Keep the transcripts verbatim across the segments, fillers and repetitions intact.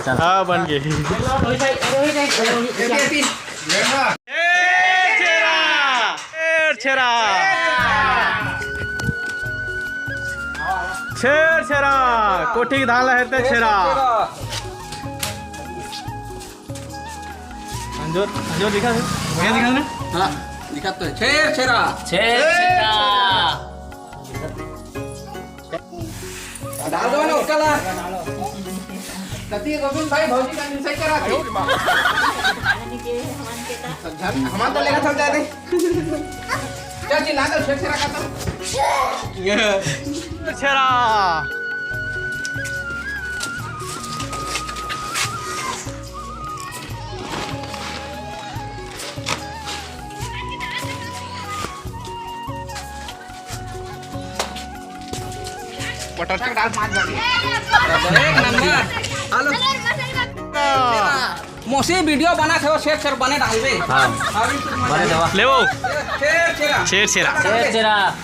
हाँ, बन गे। शेर छेरा, शेर छेरा, शेर छेरा, कोठी के धान ला हेरथे छेरा। अंजोर, अंजोर दिखा दे। बढ़िया दिखा दे। हाँ, दिखा तो है। शेर छेरा। शेर छेरा। डाल दो ना उसका ला। कति गोविंद भाई, भौजी का मिलसाई करा के। हमार तो लेगा था जाते। चल जी, ला दो, छेर छेरा का तो। छेरा। पटर तक डाल, पाँच बार। एक नंबर। हेलो। मौसी वीडियो बना थे, शेर शेर बने डालबे। हाँ। अभी कुछ मजा बने नहीं। देवा। ले वो। शेर शेरा। शेर शेरा। शेर शेरा।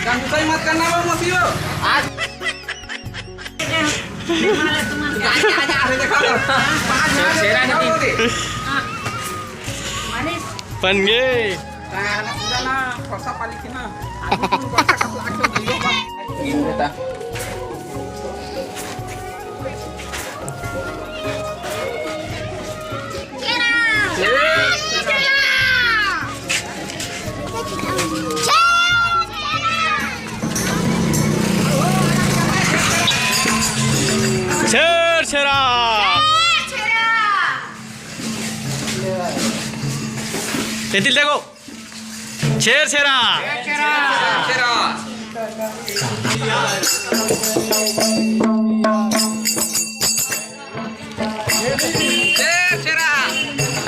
कंजूसाई मत करना वो मौसी हो। आज। आजा, आजा, आजा, देखो। पाँच शेर शेरा नहीं। बन गए। ना, ना, पूरा ना, पैसा पाली के ना। आलू को पैसा का लाख तो दियो बा। बेटा। शेर शेरा। तेतिल देखो। शेर शेरा। शेर शेरा। शेर शेरा।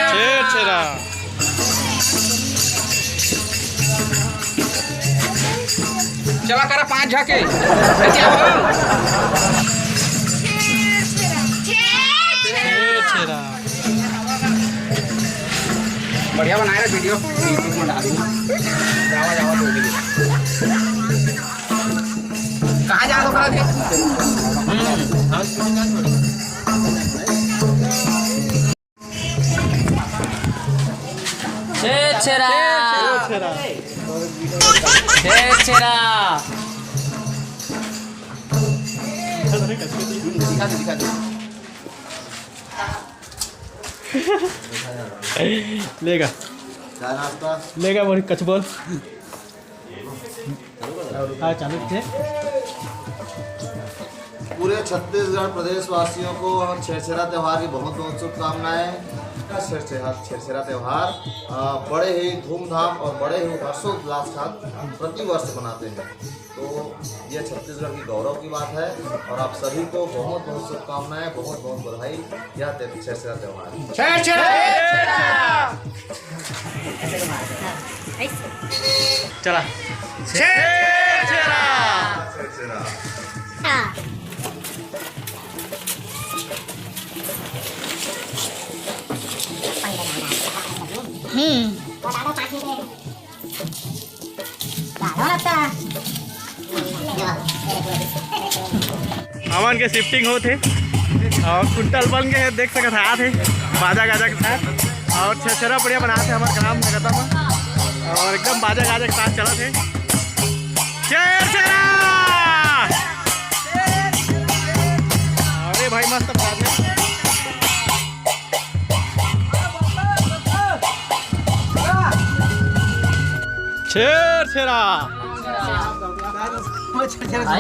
शेर शेरा। चला करा पाँच झा के। शेर शेरा। बढ़िया बनाए रहे वीडियो, YouTube में डालूंगा। जावा, जावा, दो वीडियो। कहाँ जा रहा था? शेर शेरा। शेर शेरा। दिखा दे, दिखा दे। लेगा। चाय नाश्ता। लेगा, बोल, कुछ बोल। हाँ, चालू थे। पूरे छत्तीसगढ़ प्रदेशवासियों को छेरछेरा त्यौहार की बहुत बहुत शुभकामनाएं। छेरछेरा, छेरछेरा त्यौहार, अ, बड़े ही धूमधाम और बड़े ही हर्षोल्लास के साथ प्रतिवर्ष मनाते हैं। तो ये छत्तीसगढ़ की गौरव की बात है और आप सभी को बहुत बहुत शुभकामनाएं, बहुत बहुत बधाई। यह ते-, छेरछेरा त्यौहार। छेरछेरा! चला। छेरछेरा! छेरछेरा। हम्म। हमन के शिफ्टिंग होत हे और कुंटल बन गए हे, देख सकत हे, आत हे बाजा गाजा के साथ और छेरछेरा बढ़िया बनात हे हमर ग्राम नगदा में और एकदम बाजा गाजा के साथ चलत हे छेरछेरा। अरे भाई, मस्त बात है। छेरछेरा।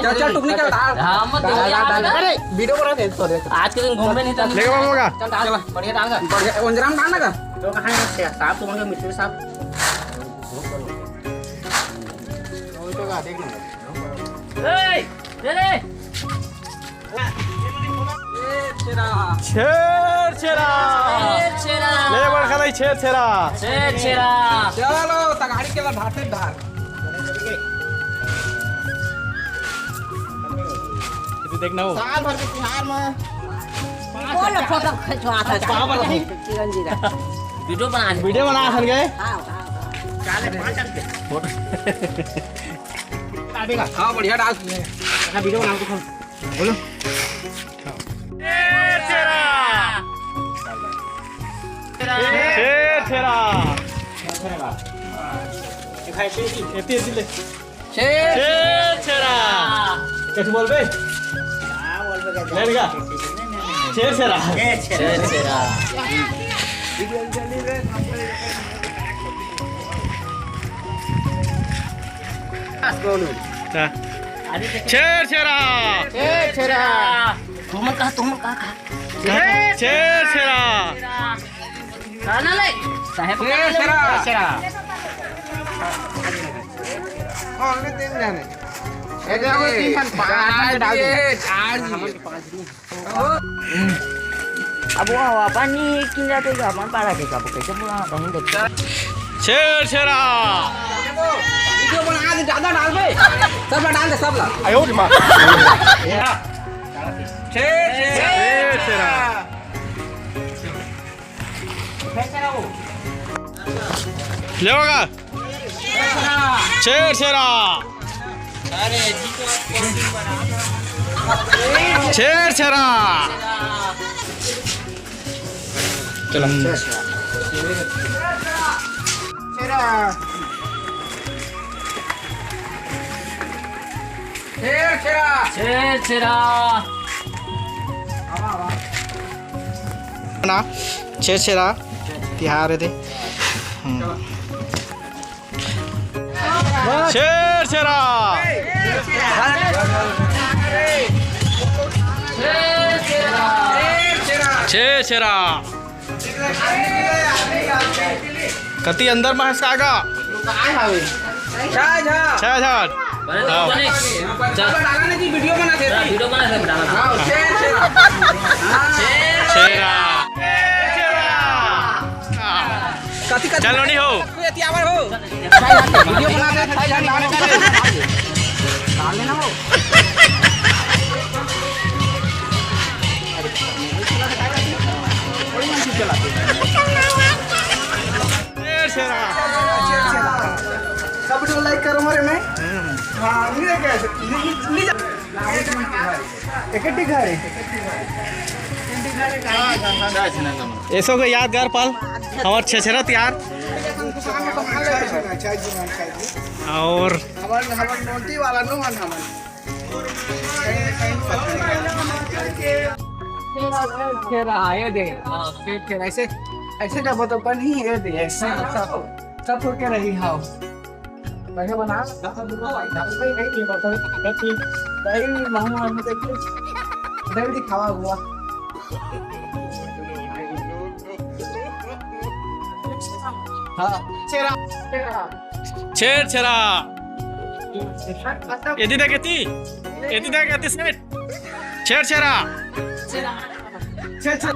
चल, चल, टुकनी कर, डाल। हाँ, मत डाल, डाल, डाल। अरे, वीडियो बना दे, sorry। आज के दिन घूमबे नहीं तो लेके बाबू का। चल, डाल, बढ़िया डाल का। बढ़िया, ओंजराम डाल ना का। तो कहाँ है छेरा? साहब, तुम्हारे मिस्त्री साहब। ए, दे दे। छेरछेरा। छेरछेरा। ले बड़का दाई, छेरछेरा। छेरछेरा। चलो, तगाड़ी के ला धाते धार। इसे देखना हो। साल भर के तिहार में। बोलो, फोटो खिंचवा था। बाबा नहीं। चिरंजीवी। वीडियो बना। वीडियो बना हन गए। हाँ, हाँ, हाँ। हाँ, बढ़िया डाल। हाँ, वीडियो बना तो। बोलो। छेरछेरा। एती, एती ले। शेर छेरा। कछु बोलबे? नहीं, नहीं। शेर छेरा। शेर छेरा। शेर छेरा। हाँ। शेर छेरा। शेर छेरा। तुमन कहा, तुमन कहा, कहा? शेर छेरा। कहा ना ले? साहेब, शेर छेरा। शेर छेरा। Only तीन जने। ए, देखो, तीन जन, पाँच जन डाल दे। चार जी। अब वो हवा पानी किन जाते हैं, अपन पाला के काबू कैसे बुला, अपन देख। शेर छेरा। Video बना दे, ज्यादा डाल बे। सब डाल दे, सब ला। आयो रे माँ। शेर, शेर। शेर छेरा। ले होगा। शेर छेरा। शेर छेरा। चलो। शेर छेरा। शेर छेरा। शेर छेरा। ना, शेर छेरा तिहार हे दे। हम्म। शेर छेरा। शेर छेरा। कति अंदर में हंस का आगा? छह हजार। छह हजार। बने तो हाँ। बने। चल। चल, video बना दे। हाँ, video बना दे, बना दे। हाँ, शेर, शेर। हाँ। शेरा। कति, कति चलो नहीं हो। ये तियावर हो। Video बना दे, डाल देना हो। शेर छेरा। सब लोग like करो हमारे में। हाँ, नहीं कैसे? नहीं, नहीं, नहीं। एक ही घर है। ऐसो के यादगार पल, हमार छेरछेरा तिहार। और हमार, हमार नोटी वाला नो हन हमार। ये दे, ये दे, ऐसे, ऐसे जब तो बनी, ये दे, ऐसे सब, सब होके रही, हाँ। पहले बना, दही, महू, महू, देखिए। दही दिखावा हुआ। हाँ, छेरा। छेरछेरा। एती देख, एती। एती देख, एती सेठ। छेरछेरा। छेर, छेर।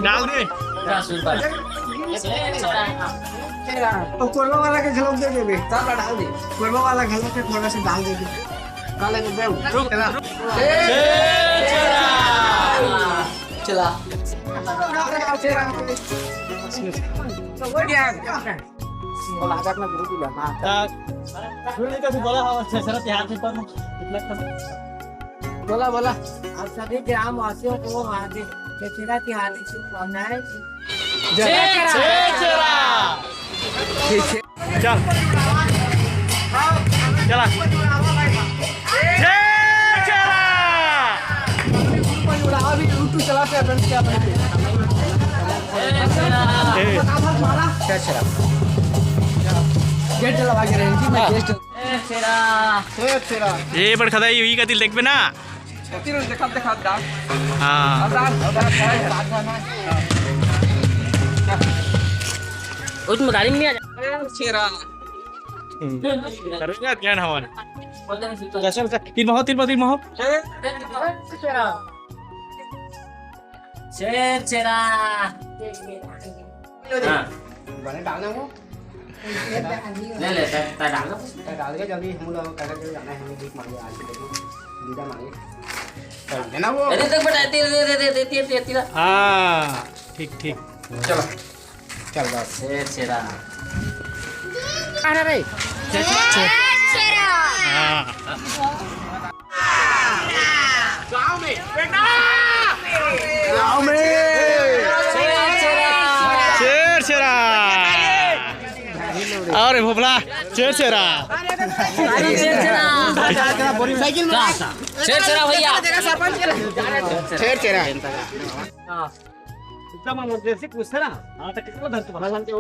डाल दे। तो कोरबा वाला के झलक दे देबे। कोरबा वाला झलक के थोड़ा सा डाल दे दे। काले में बेउ। रुक, रुक। चला। तो वो क्या है? बोला, आज अपना गुरु की लगा। हाँ। गुरु जी का भी बोला, हाँ, अच्छा, शरत यहाँ पे पर इतना कम। बोला, बोला। आप सभी ग्रामवासियों को हार्दिक छेरछेरा की हार्दिक शुभकामनाएं। जय। छेरछेरा। चल। चला। छेरछेरा। अभी YouTube चलाते हैं friends, क्या बनते हैं? ए। छेरछेरा। गेट चला भाग रहे हैं जी, मैं हाँ। गेट। छेरछेरा। ये बड़ खदाई हुई का दिल देख बे ना। छत्तीस देखा, देखा, डाल। हाँ। अब डाल, अब डाल, डाल, डाल, डाल। उसमें गाड़ी में नहीं आ जा। छेरछेरा। हम्म। करेगा ध्यान हवन। कैसे, कैसे? तीन महो, तीन महो, तीन महो। छेरछेरा। छेरछेरा। हाँ। बने डालना वो। ले ले, तै, तै डाल ना। तै डाल के जल्दी हम लोग कागज ले जाना है, हमें भीख मांगे आज के दिन। विदा मांगे। डाल देना वो। अरे देख बेटा, तेल दे, दे, दे, दे, तेल, तेल, तेल। हाँ, ठीक, ठीक। चलो। चल बस। छेरछेरा। कहाँ रे? हाँ। गाँव में। गाँव में। छेरछेरा। अरे भोपला, छेरछेरा। छेरछेरा भैया। छेरछेरा। एकदम emergency पूछता ना। हाँ, तो किसको धर तुम्हारा जानते हो?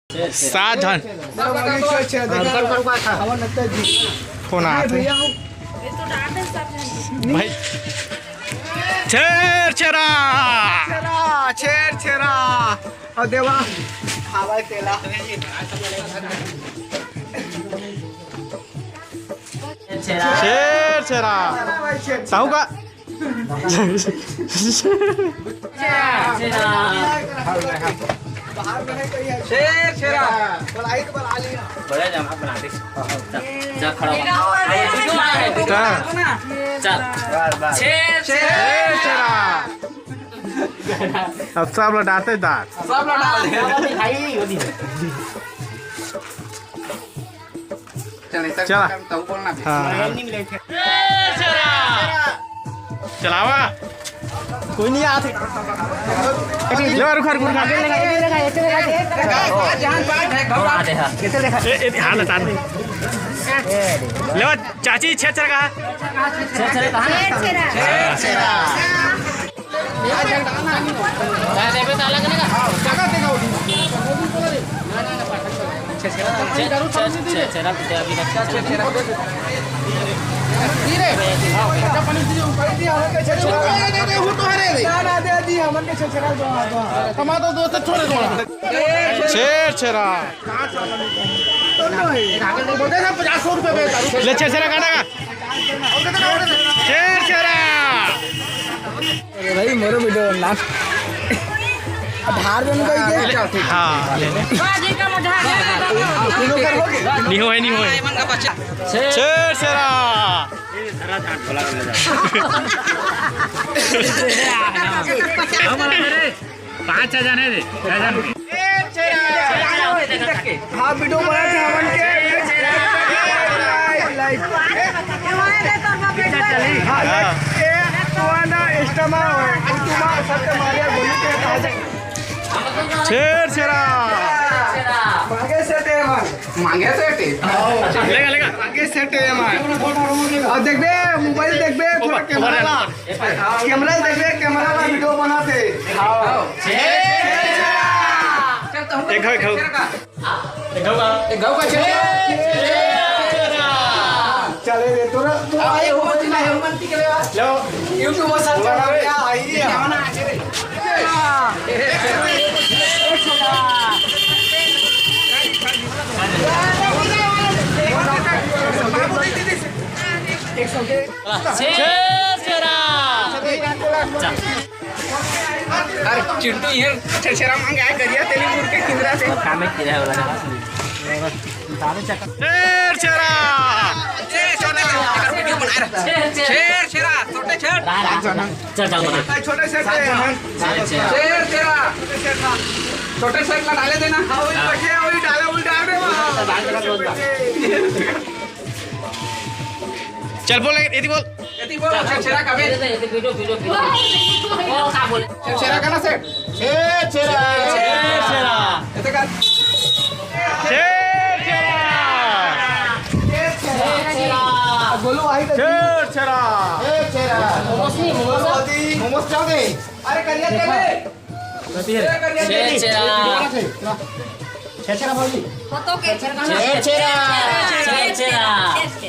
सात झन। फोन आत हे। भाई, छेरछेरा। छेरछेरा, छेरछेरा। अउ देवा, खावा तेला। छेरछेरा। छेरछेरा। ताहू का? छेरछेरा। शेर शेरा। बड़ा जमा बना दे। चल, चल, खड़ा हो। का? चल। शेर शेरा। अब सब लौटाते दांत। सब लौटा दे। चल, इधर चला। तू बोलना भी। हाँ, हाँ। चलावा। कोई नहीं आते। ले, रुक, रुक, रुक। ए, ए, हाथ हटा दे। ले, चाची, छेरछेरा कहाँ? छेरछेरा कहाँ? छेरछेरा। छेरछेरा। ले, छेरछेरा काटा का? छेरछेरा। अरे भाई, मोरो वीडियो बना। आधार में उनका ये हाँ। नहीं होए, नहीं होए। छेरछेरा। पाँच हजार है रे, छह हजार। हाँ, वीडियो बना थे हमन के। Live, live. हाँ, लाइव। ए, तो आना, इस्तेमाल, कुटुमा, सत्य मारिया, गोलू के ताजे। छेरछेरा। मांगे से ते मन। मांगे से टे। लेगा, लेगा। मांगे से टे मन। और देख बे, मोबाइल देख बे, थोड़ा ऊपर, कैमरा ऊपर ला। कैमरा देख बे, कैमरा ला वीडियो बनाते। एक घाव, एक घाव। एक घाव का? एक घाव का चले। चले रे, तोरा, तोरा। अरे, वो मत ना, वो मत के लेवा। लो। YouTube पर सर्च कर, क्या आई है? छेरछेरा। अरे चिंटू, ये छेरछेरा मांगे आए करिया तेरी मुड़ के किंद्रा से। काम में किया है वाला। छेरछेरा। छेरछेरा, छोटे छेर। चल, चल, बना। छोटे छेर। छेरछेरा। छोटे छेर का डाले देना। हाँ, वही बैठे हैं, वही डाला, वही डाल रहे हैं वहाँ। चल बोल, यदि बोल। यदि बोल, छेरछेरा कबे? ये तो, ये तो वीडियो, वीडियो, वीडियो। बोल, का बोल? छेरछेरा का ना सेट? छेरछेरा। छेरछेरा। ये तो का? छेरछेरा। छेरछेरा। बोलो, आई तो छेरछेरा। छेरछेरा। मोमोज नहीं, मोमोज। मोमोज क्या दे? अरे, करिया तेल है। छेरछेरा। छेरछेरा भौजी। छेरछेरा। छेरछेरा।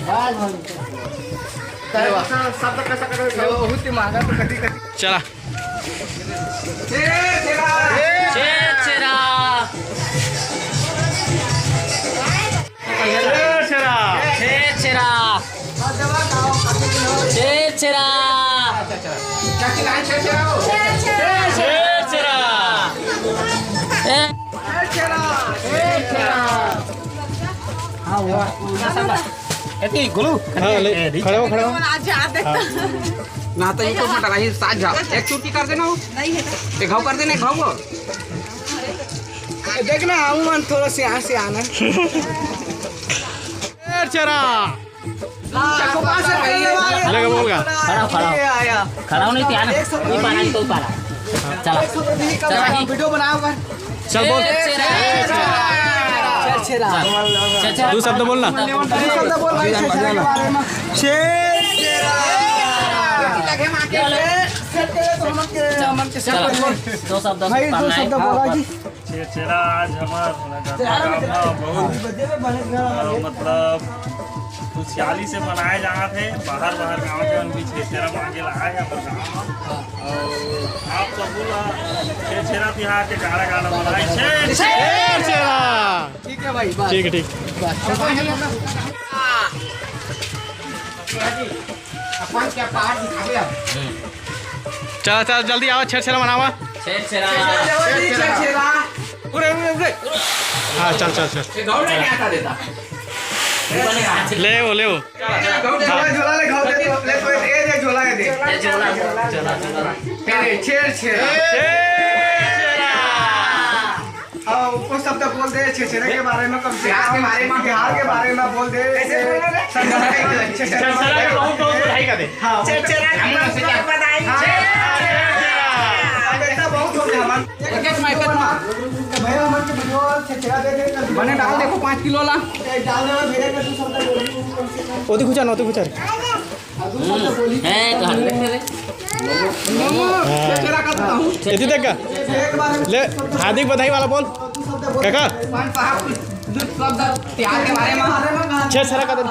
बस भौजी। शब्द कैसा करो? बहुत ही महंगा तो कभी कभी। चला। छेरछेरा। छेरछेरा। छेरछेरा। छेरछेरा। छेरछेरा। ए। हाँ, वो। एती, गोलू। हाँ, ले, खड़े हो, खड़े हो। ना तो YouTube में डाला ही, साथ जा। एक चुटकी कर देना वो। एक घाव कर देना, एक घाव वो। देखना, हम मन थोड़ा से यहाँ से आना। छेरछेरा। लेके बोल का? खड़ा, खड़ा। खड़ा होने की आना। एक सौ नहीं पाना, तो पाना। चला। चला, वीडियो बनाओ कर। चल बोल। छेरछेरा। छेरछेरा। छेरछेरा। दो शब्द बोल ना। दो शब्द बोल भाई, छेरछेरा के बारे में। छेरछेरा। लगे मार के। छेरछेरा तो हमन के, हमन के चला। दो शब्द भाई, दो शब्द बोला जी। छेरछेरा आज हमर गांव में बहुत, अ, मतलब खुशहाली से मनाए जात हे। बाहर, बाहर गांव के मन भी छेरछेरा मांगे ला आए हमर गांव में। अउ आप सब बोला छेरछेरा तिहार के गाना, गाना बनाए छेरछेरा। ठीक है भाई, बस। ठीक है, ठीक। बस। अपन क्या पार दिखावे अब? चला, चला, जल्दी आवा, छेरछेरा मनावा। छेरछेरा। छेरछेरा। पूरे, पूरे, पूरे। हाँ, चल, चल, चल। ले वो, ले वो। झोला, झोला ले, घाव दे, ले तो, ए, दे, झोला दे। ए, छेर, छेर। छेर, छेरा। हाँ, वो शब्द बोल दे, छेरछेरा के बारे में कम से कम। बिहार के बारे में। बिहार के बारे में बोल दे। कैसे बोल रहे हैं? छेरछेरा के बहुत, बहुत बधाई का दे। हाँ, छेरछेरा के बहुत, बहुत बधाई। हाँ, छेरछेरा। अब इतना बहुत हो गया हमारा। एक, एक माइक, एक माइक। तो भैया, हमारे को वीडियो छेरछेरा दे दे। मैंने डाल देखो, पाँच किलो ला। ए, डाल दे, भैया का तू शब्द बोल। ओती खुचा ना, ओती खुचा। है तो हट बैठे रे। एती तक का? ले, हार्दिक बधाई वाला बोल। काका। छेरछेरा का दे।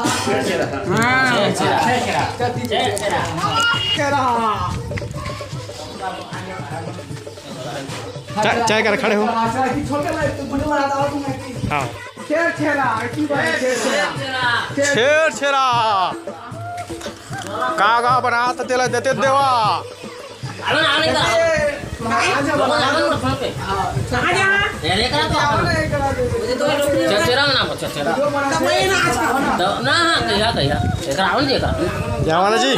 हाँ। चाय, चाय कर, खड़े हो। हाँ। छेरछेरा। छेरछेरा। का का बनात तेला देते देवा। छेरछेरा ना, छेरछेरा। तो ना, हाँ, कहिया, कहिया। एकरा आवन जी, एकरा। जय माता जी।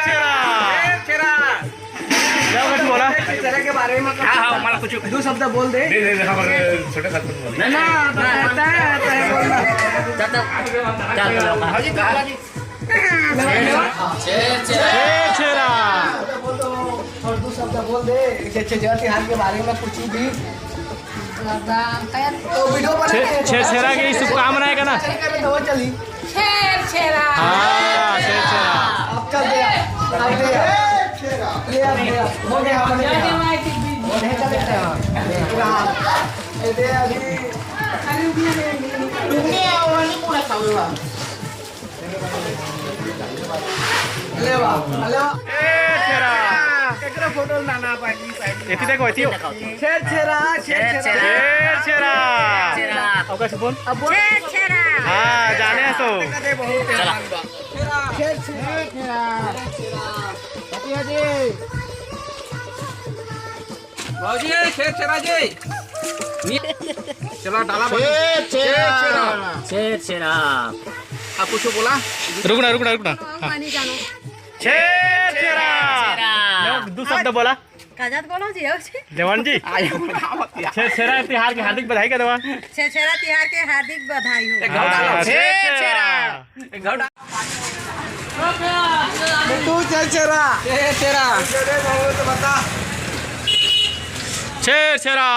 छेरछेरा। क्या बोला? छेरछेरा के बारे में हाँ, हाँ, मला कुछ दो शब्द बोल दे। नहीं, नहीं, नहीं, हमारे छोटे साथ में बोल। ना, ना, आता है, आता है, बोलना। चल, चल, चल, चल। हाँ जी, कहा जी। छेरछेरा। और दो शब्द बोल दे। छेरछेरा त्योहार के बारे में कुछ भी। तो वीडियो बना के छेरछेरा की शुभकामनाएं करना। चल, कर दो, चली। छेरछेरा। हाँ, छेरछेरा। अब चल दे, अब दे। ले, अब दे। हो गया, अब दे। वो नहीं चल सकते हैं। हाँ। ये दे अभी। अरे, रुकने आओ, नहीं पूरा खाओ, वाह। ले वाह, ले वाह। छेरछेरा। एकरा फोटो ना, ना, पाजी, पाजी। एती देखो, एती हो। छेरछेरा, छेरछेरा। छेरछेरा। छेरछेरा। अब कैसे बोल? अब बोल। छेरछेरा। हाँ, जाने हैं तो। कदे बहुत चला। छेरछेरा। छेरछेरा। भतिया जी। भौजी, छेरछेरा जी। चला, डाला बंद। छेरछेरा। छेरछेरा। आप कुछ बोला? रुकना, रुकना, रुकना। हाँ। पानी जानो। छेरछेरा। छेरछेरा। दो शब्द बोला। काजात बोलो जी, आओ जी। जवान जी। आयो, कहाँ बतिया? छेरछेरा तिहार के हार्दिक बधाई का दवा। छेरछेरा तिहार के हार्दिक बधाई हो। एक घाव डालो। हाँ, छेरछेरा। छेरछेरा। एक घाव डालो। तू छेरछेरा। छेरछेरा। छेरछेरा।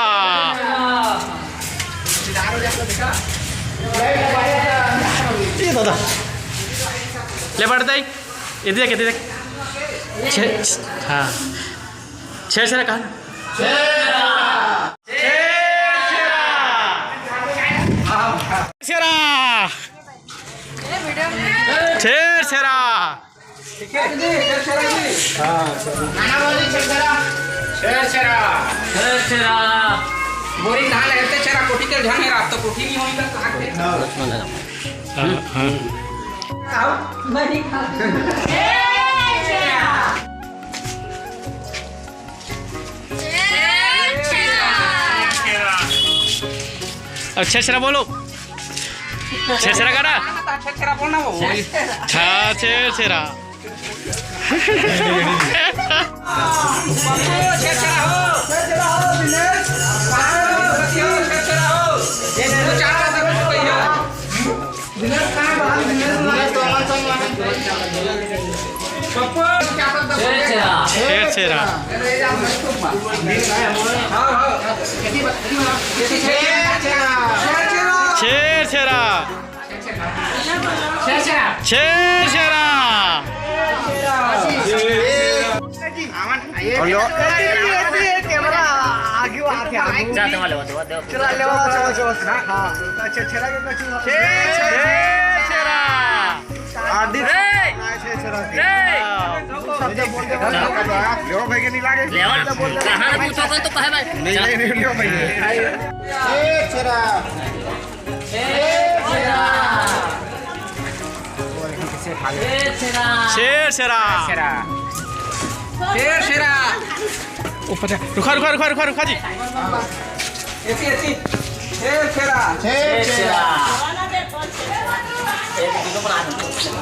ये दादा। ले बढ़ दे। ये देख, ये देख। छे-, हाँ। छेरछेरा कहा ना? छेरछेरा। छेरछेरा। छेरछेरा। छेरछेरा। बोरी कहाँ लगे थे? छेरा कोठी के ध्यान में रात तो कोठी नहीं होई तो कहाँ के? हाँ, हाँ। आओ, मैं नहीं खा। अब छेरछेरा बोलो। छेरछेरा गाना। हाँ, तो छेरछेरा बोलना वो। छा छेरछेरा। पप्पू, छेरछेरा हो। छेरछेरा हो, दिनेश। पप्पू, छेरछेरा हो। ये चार बार तक हो गई है। दिनेश कहाँ है? बाहर दिनेश बुला। पप्पू, छेरछेरा। छेरछेरा। छेरछेरा। छेरछेरा। और लो। कैमरा आगे आ गया। जा, तुम्हारे वो, वो, वो। चला, ले, चलो, चलो। हाँ, हाँ। अच्छा, छेरा के कुछ। छेरछेरा। आदि। ए! छेरछेरा। ए! हाँ। शब्द बोल दे। लेवा, कहाँ पूछो कल तो कहे भाई? नहीं, नहीं, नहीं, लेवा भाई। छेरछेरा। छेरछेरा। छेरछेरा। शेर शेरा। ऊपर जा। रुका, रुका, रुका, रुका, रुका जी। AC, AC. शेर शेरा। शेर शेरा। एक वीडियो बना दो। चल,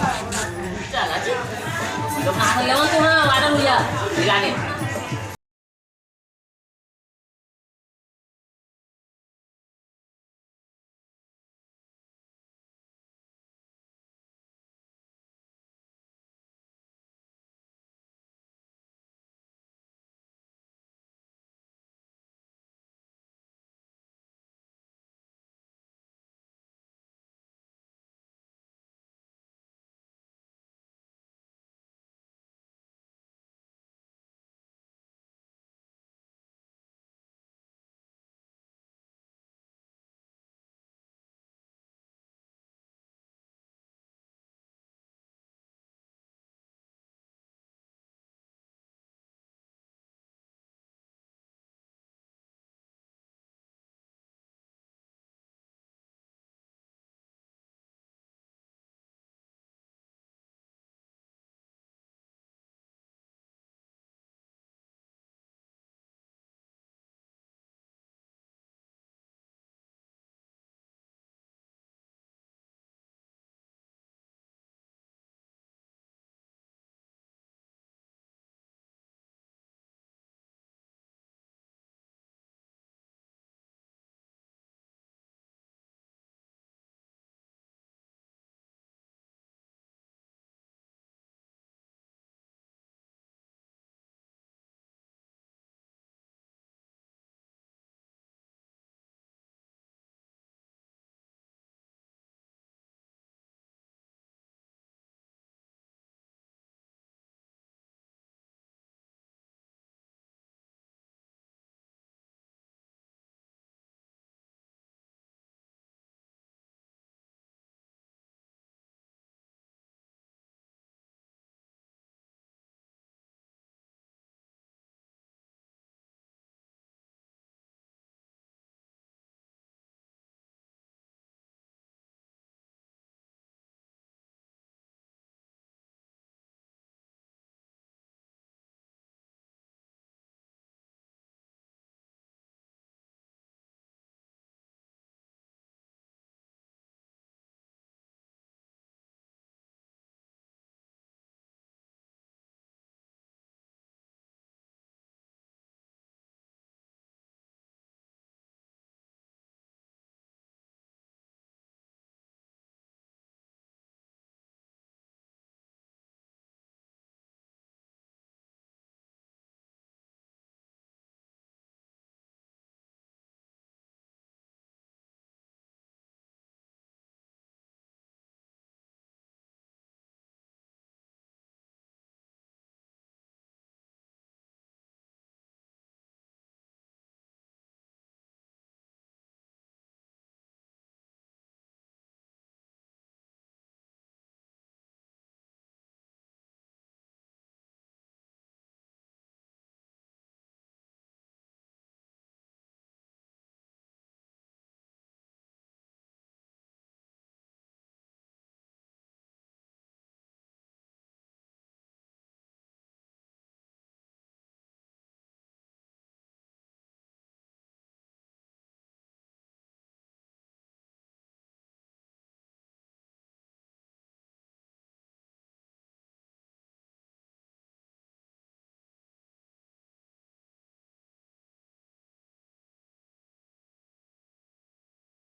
आज वीडियो बना दो। लेवन तू, हाँ, वायरल हो जा। दिलाने।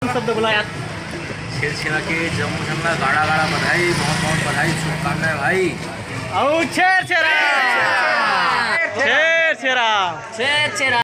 शब्द बोला यार। छेरछेरा के जम्मो झन ला गाड़ा गाड़ा बधाई, बहुत बहुत बधाई, शुभकामनाएं भाई। अउ छेरछेरा। छेरछेरा। छेरछेरा।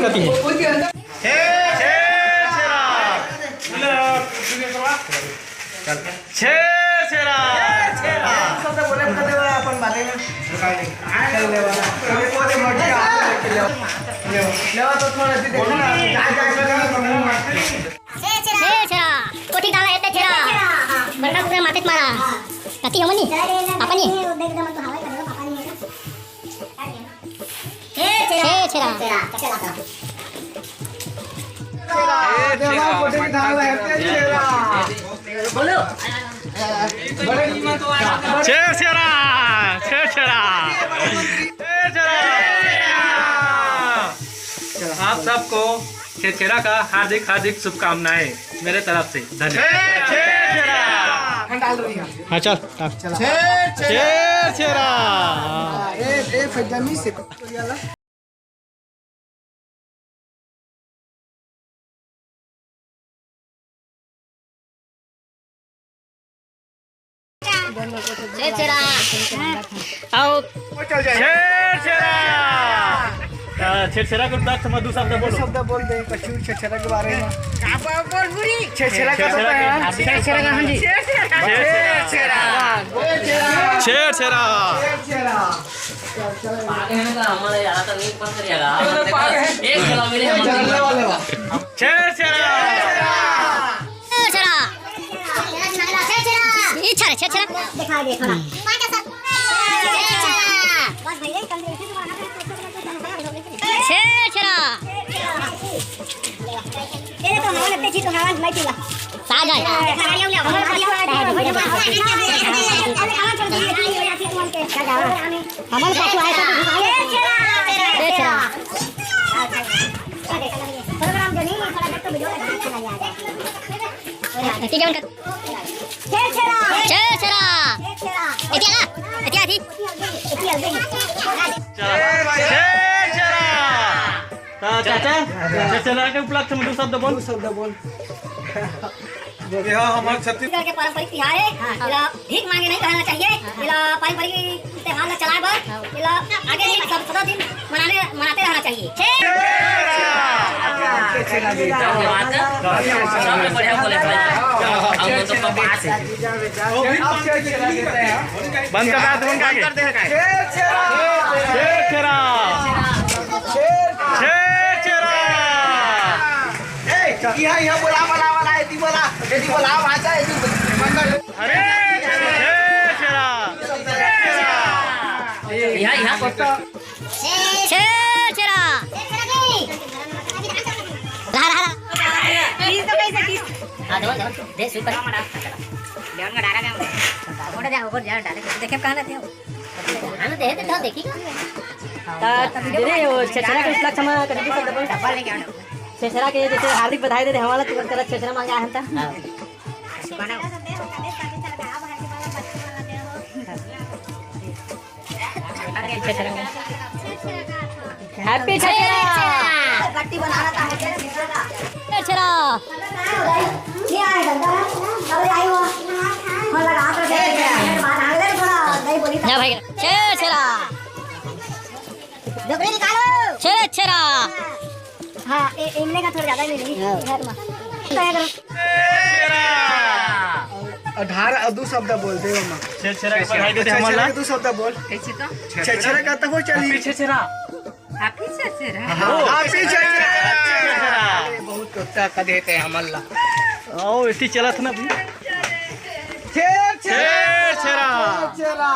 कति हे? छेर छेरा। छेर छेरा। छेर छेरा। कोठी डाला हे ते छेरा। बड़का कुकरा मारते मारा। कति हमनी? पापा नी। छेर छेरा। छेर छेरा। छेर छेरा। छेर छेरा। आप सबको छेरछेरा का हार्दिक हार्दिक शुभकामनाएं मेरे तरफ से। धन्यवाद। छेरछेरा। हाँ, चल, चल। छेरछेरा। छेरछेरा। आओ। छेरछेरा। अ, छेरछेरा के उपलक्ष्य में दू शब्द बोलो। शब्द बोल दे, कछु छेरछेरा के बारे में। का बोल, बोल, बुरी। छेरछेरा का तो है। छेरछेरा का, हाँ जी। छेरछेरा। छेरछेरा। छेरछेरा। छेरछेरा। छेरछेरा। छेरछेरा। ई छेर, छेरछेरा। दिखा दे थोड़ा। छेरछेरा। छेरछेरा। तेरे तो हवा लगते जी, तो हवा मैं पीला। सागर। हमन पाछू आए तो छेरछेरा। प्रोग्राम जो नहीं, थोड़ा देर तो वीडियो का ध्यान चला गया। एती जवन कर। छेरछेरा। छेरछेरा। एती आ ना? एती आ थी? छेरछेरा। त चाचा, छेरछेरा के उपलक्ष्य में दू शब्द बोल। दू शब्द बोल। ये हमार छत्तीसगढ़ के पारंपरिक तिहार हे। एला भीख मांगे नहीं कहना चाहिए। एला पारंपरिक त्योहार ला चलाए बर, एला आगे भी सब सदा दिन मनाने, मनाते रहना चाहिए। सबसे बढ़िया बोले भाई। हम लोग तो पास है। बंद कर रहा है, बंद कर दे। छेरछेरा। छेरछेरा। छेरछेरा। ए, यहाँ, यहाँ बोला, बोला, बोला, एती बोला, एती बोला, भाषा, एती बोला। अरे, छेरछेरा। यहाँ, यहाँ पर। छेरछेरा। रहा, रहा, रहा। किस तो कैसे किस? हाँ, दो, दो, दे, स्वीपर। लेवन का डाला क्या? ऊपर जा, ऊपर जा, डाले। देखे कहाँ रहते हो? हाँ, दे, दे, दे, देखी। त, दे, वो छेरछेरा के उपलक्ष्य में करीबी शब्द बोल। छेरछेरा के जैसे हार्दिक बधाई दे दे, हमारा तुरंत करत छेरछेरा मांगे आए हम त। हाँ। हैप्पी छेरछेरा। छेरछेरा। जा भाई, छेरछेरा। छेरछेरा। हाँ, ए-, इमने का थोड़ा ज्यादा ही मिली। हाँ। घर में। अउ धार, अउ दू शब्द बोल दे ओमा। छेरछेरा के बधाई दे दे हमन ला। छेरछेरा के दू शब्द बोल। कैसे तो? छेरछेरा का तो हो चली। छेरछेरा। Happy छेरछेरा। हाँ, happy छेरछेरा। अरे, बहुत तोता का देते हमन ला। आओ, एती चलत ना भी। छेरछेरा। छेरछेरा।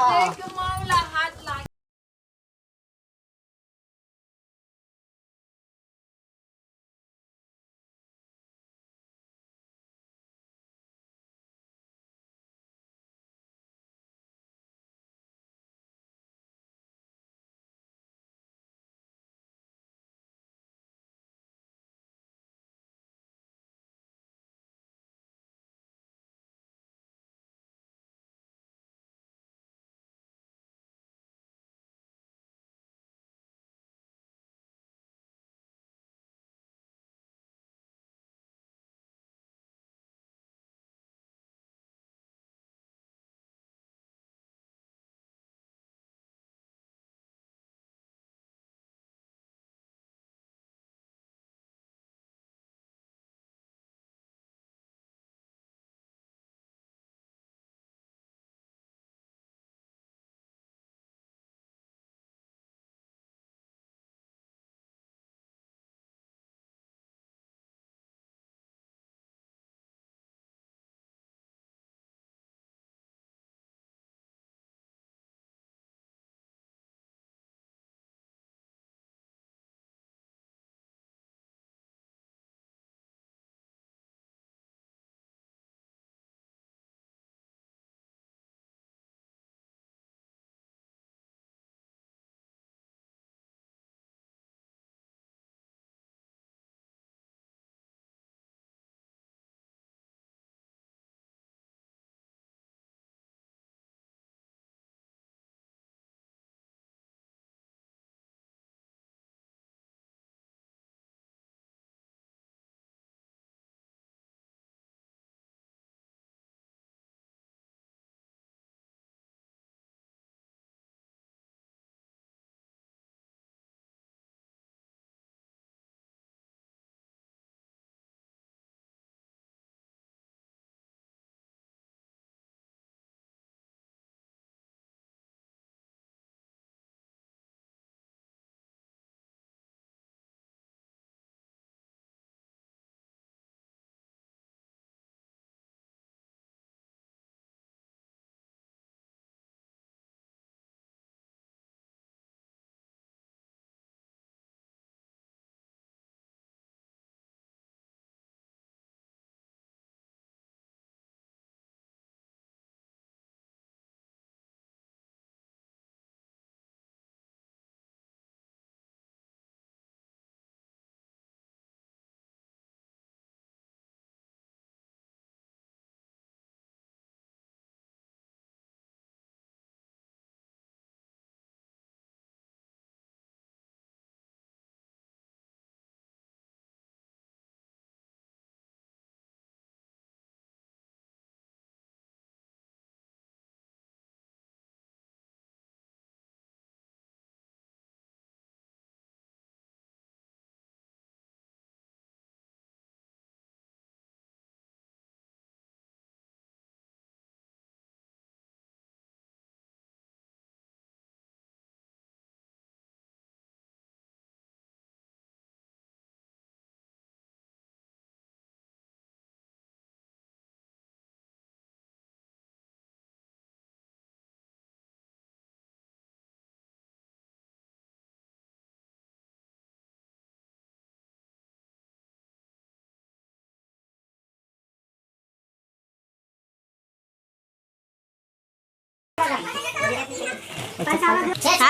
हाँ,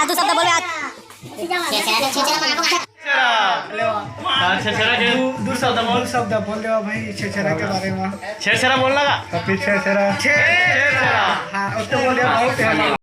दू शब्द बोलबे आज। छेरछेरा, छेरछेरा मना को बता। छेरछेरा। हाँ, छेरछेरा के दू, दू शब्द बोल। दू शब्द बोल देवा भाई, छेरछेरा के बारे में। छेरछेरा बोलना का? तो फिर छेरछेरा। छेरछेरा। हाँ, उसको बोल देवा, बहुत है।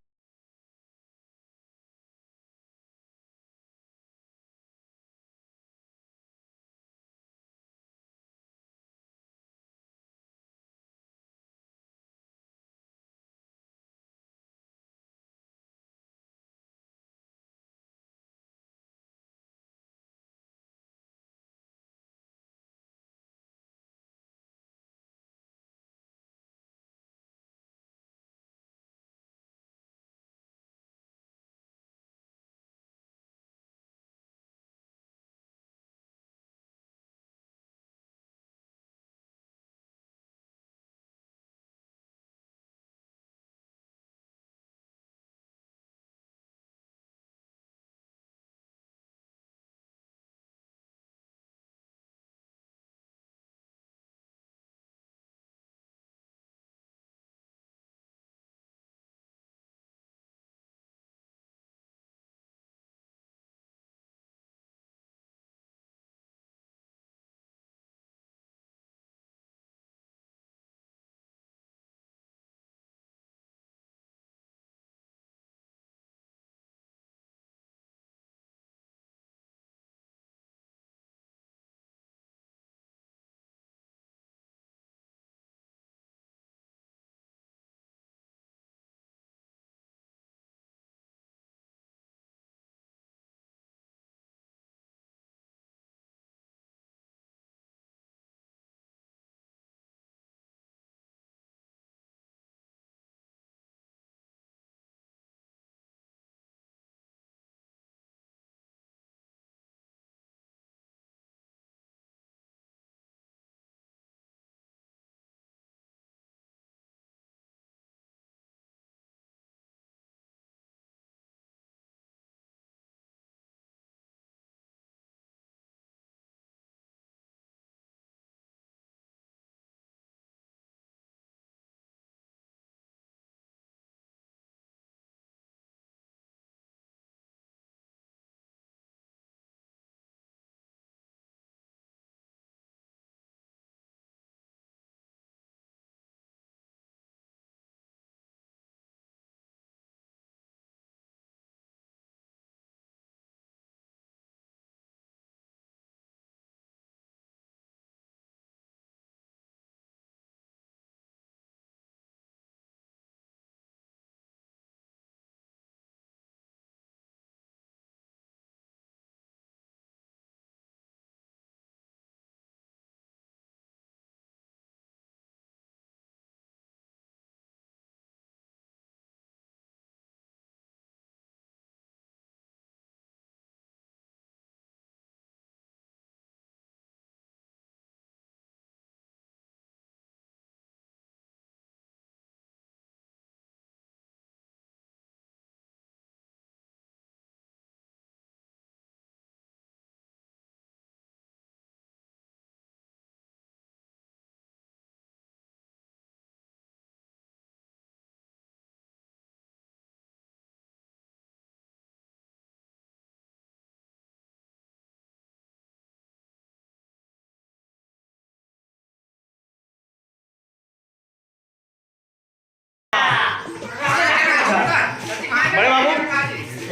बड़े बाबू,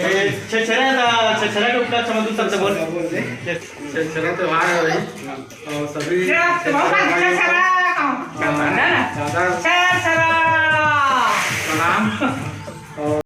ए, छेरछेरा त, छेरछेरा के उपलक्ष्य में दू शब्द बोल। छेरछेरा त्योहार है भाई, और सभी छेरछेरा, छेरछेरा, हाँ, दादा छेरछेरा। प्रणाम। और